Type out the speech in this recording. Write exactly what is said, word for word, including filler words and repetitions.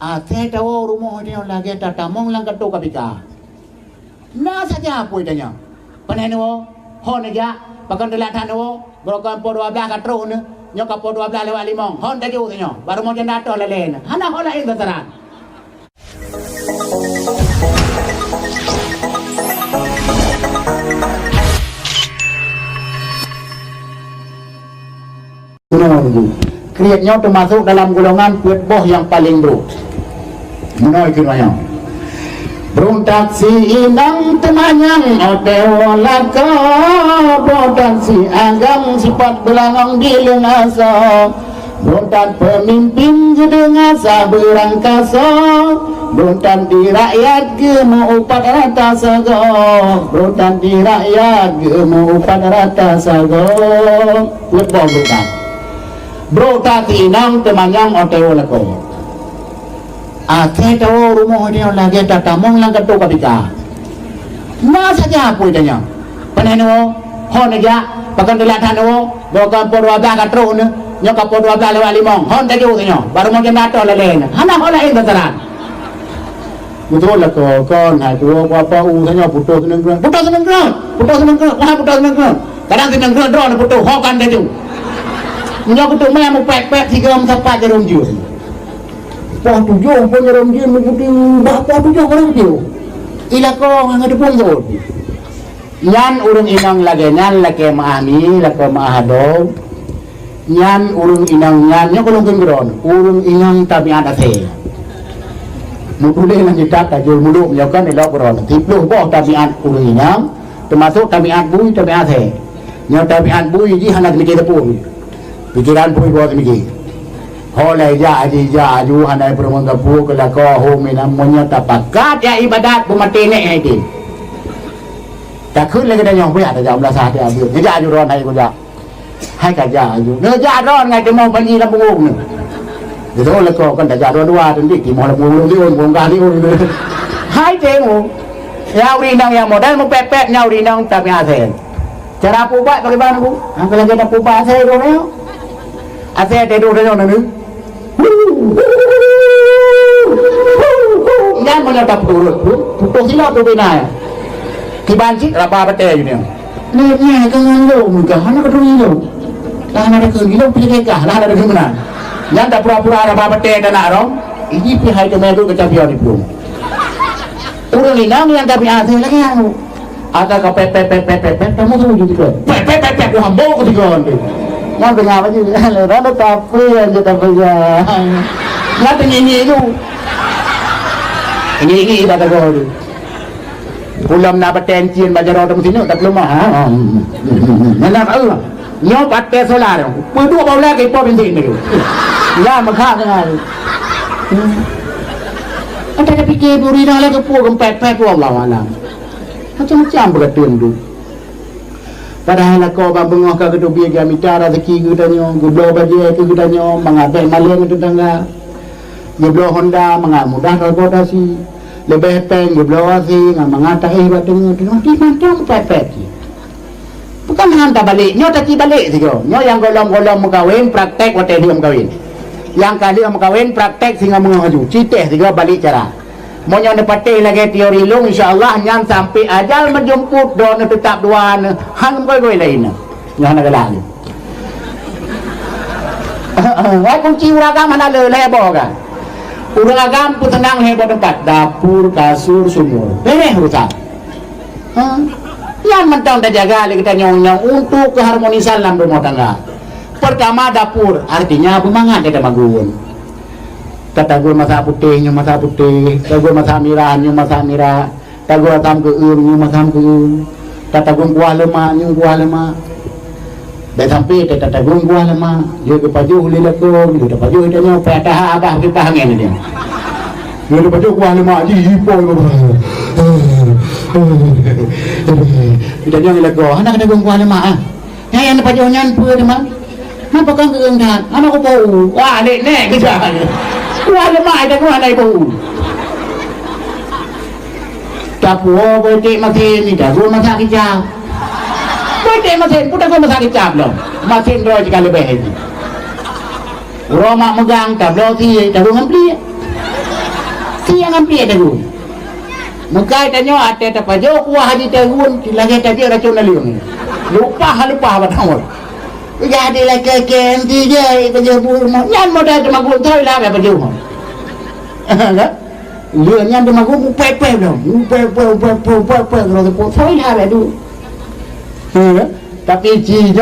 Asai tawoe rumoh nyoe lagèe tatamong lam kantô K P K. Na saja apui tanyoe. Panai neuwoe, ho neujak, pakon teulat that neuwoe, barokon poh dua blaih ka troh neuh, nyoe ka poh dua blaih lewat limong. Ho tajok tanyoe, bak rumoh janda toh lalè neuh. Hana ho laén sasaran. Kriet nyoe teumasok dalam golongan peuet boh nyang paleng brok. Meunoe keunoe nyoe. Beureuntang si inong teumanyong, ote woe lakoe, beureuntang si agam sipat beulangong di leungasoe. Beureuntang peumimpin geudeungoe sabeurang kasoe, beureuntang di rakyat geumeuupat rata sagoe, beureuntang di rakyat geumeuupat rata sagoe. Peuet boh beureuntang. Brok that si inong teumanyong ote woe lakoe. Asai tawoe rumoh nyoe lagèe tatamong lam kantô K P K. Na saja apui tanyoe. Panai neuwoe, ho neujak, pakon teulat that neuwoe, barokon poh dua blaih ka troh neuh, nyoe ka poh dua blaih lewat limong. Ho tajok tanyoe, bak rumoh janda toh lalè neuh. Hana ho laén sasaran. Beutôi lakoe, kon hai tuwoe peue apa u tanyoe putôh sineung kreueh. Putôh sineung kreueh, putôh sineung kreueh, wahai putôh sineung kreueh. Kadang sineung kreueh droeneuh putôh, ho kan tajok. Nyoe kuteumé mupèk-pèk sigoe meusapat jaroe jeuet. Poh tujoh pun jaroe jeuet meuputéh, bah poh tujoh baru jeuet. Ilakoe ngon teupông jeuet. Nyan ureueng inong lagèe nyan lakèe meu'ah mi, lakoe meu'ah adoe. Nyan ureueng inong nyan, nyoe keuh lôn kheun keu droeneuh, ureueng inong tabiat asèe. Meutuléh lam kitab tajul muluk nyoe kan ilok keu droeneuh. Siplôh boh tabiat ureueng inong, teumasok tabiat bui, tabiat asèe. Nyoe tabiat bui jih hana teumike teupông. Pikeran bui boh teumike. Ho lheueh jak haji, jak aju hana peurumoh teupông keu lakoe hom inong meunyoe tapakat jak ibadat beumaté nèk hai tem. Takheun lé geutanyoe, beuyak tajak u meulasah até abeuet. Neujak aju droeneuh hai kujak. Hai ka jak aju. Neujak droeneuh ngai timoh panji lam punggong neuh. Geutôh lakoe kan tajak dua-dua teuntèe timoh lam punggong lôn tiôn, punggong kah tiôn. Hai timoh. Ya ureueng inong nyang modal meupèt-pèt nyan ureueng inong tabiat asèe. Cara peuubat bagaimana, Bu? Ha, kalau kita peuubat asèe droeneuh. Asèe teuh droeneuh nyoe. Nyan meunyoe tapeuturot, putôh silop tu bina. Kiban cit raba batèe ju nyoe. Nyoe nyan ka ngon lôn, ka hana keudroe lôn. Lah hana keudroe lôn, pilih kekah, lah hana keudroe meunan. Nyan tapura-pura raba batèe tanak rong, iji pih hai teumé duek keucapion di plueng. Ureueng inong nyang tabiat asèe lagèe nyan. Ata ka pèt, pèt, pèt, pèt, pèt, pèt, kamoe tu ju pèt. Pèt, pèt, pèt, pèt, dua hambô keu tiga nanti. Nyan teungoh baju. Lalu tapi yang kita pegang. Nyan teunginyi tu. Inyi-inyi ibadah gol tu. Pulam na paten cien baju rot mesti nak tak lumah. Ha. Mana kau? Nyoe pakai solar. Peuduek bau lagi pom bensin tu. Ya, mekha dengan. Ada dah fikir buri dah lagi pun kempet-pet tu, Allahu alam. Macam-macam peukatan tu. Padahai lakoe bak beungoh ka geuteubiet geumita raseuki geutanyoe, geubloe bajèe keu geutanyoe, mangat bèk malèe ngon teutangga. Geubloe honda mangat mudah transportasi. Leubeh pèng geubloe A C ngon mangat taéh bak teungoh. Teungoh pih mantong pèt-pèt jih. Bukan hana tabalek, nyoe taci balek sigoe. Nyoe nyang golom-golom meukawen, praktek watèe lheueh meukawen. Nyang ka lheueh meukawen, praktek singoh meungoh aju. Citèh sigoe balek cara. Meunyoe neupatéh lagèe teori lôn, insya Allah nyan sampai ajal meujeumput, droeneuh teutap dua neuh, han goi-goi laén neuh. Nyoe hana galak lé. Wah, kunci ureueng agam hana le, lhèe boh kan. Ureueng agam peuseunang lhèe boh teumpat, dapur, kasur, sumur. Beres urusan. Ha? Nyan mantong tajaga lé geutanyoe nyoe untuk keharmonisan lam rumoh tangga. Pertama dapur, artinya beumangat gata magun. Tatagun masak putéh nyoe masak putéh, tagun masak mirah nyoe masak mirah, tagun asam keueung nyoe asam keueung, tatagun kuah leumak nyoe kuah leumak. Bèk sampai ta-, tatagun kuah leumak, jeuet geupajoh lé lakoe, jeuet tapajoh tanyoe, payah taha abah kipas angèn nyoe. Jeuet tapajoh kuah leumak jih, ipoi babah. Tanyoe lé lakoe, hana katagun kuah leumak ah. Nyan nyang neupajoh nyan peue teuma? Napa kang keueung that? Hana kupo u. Wah, lé nèk keujah. Wah, leumah dah gua hana ipo u. Tapuo boh iték masin ni, tapuo masak kicap. Boh iték masin, peue tapuo masak kicap lom. Masin droe jika leubeh nyan. Uroe mak meugang, tabloe sie, tapuo ngon pliek. Siang ngon piet tagun. Meukai tanyoe até tapajoh kuah haji tagun, lagèe tabiet racun naleueng. Lupa ha lupa batang. Jadi lagèe-lagèe tiga pajoh bumoe. Nyan model teumagun thoi lah pajoh. Kan? Lheueh nyan teumagun upèe-upèe lom. Upèe-upèe, upèe-upèe, upèe-upèe, kalau teupeue thoi lah tu. Ha, kan? Tapi ci nyoe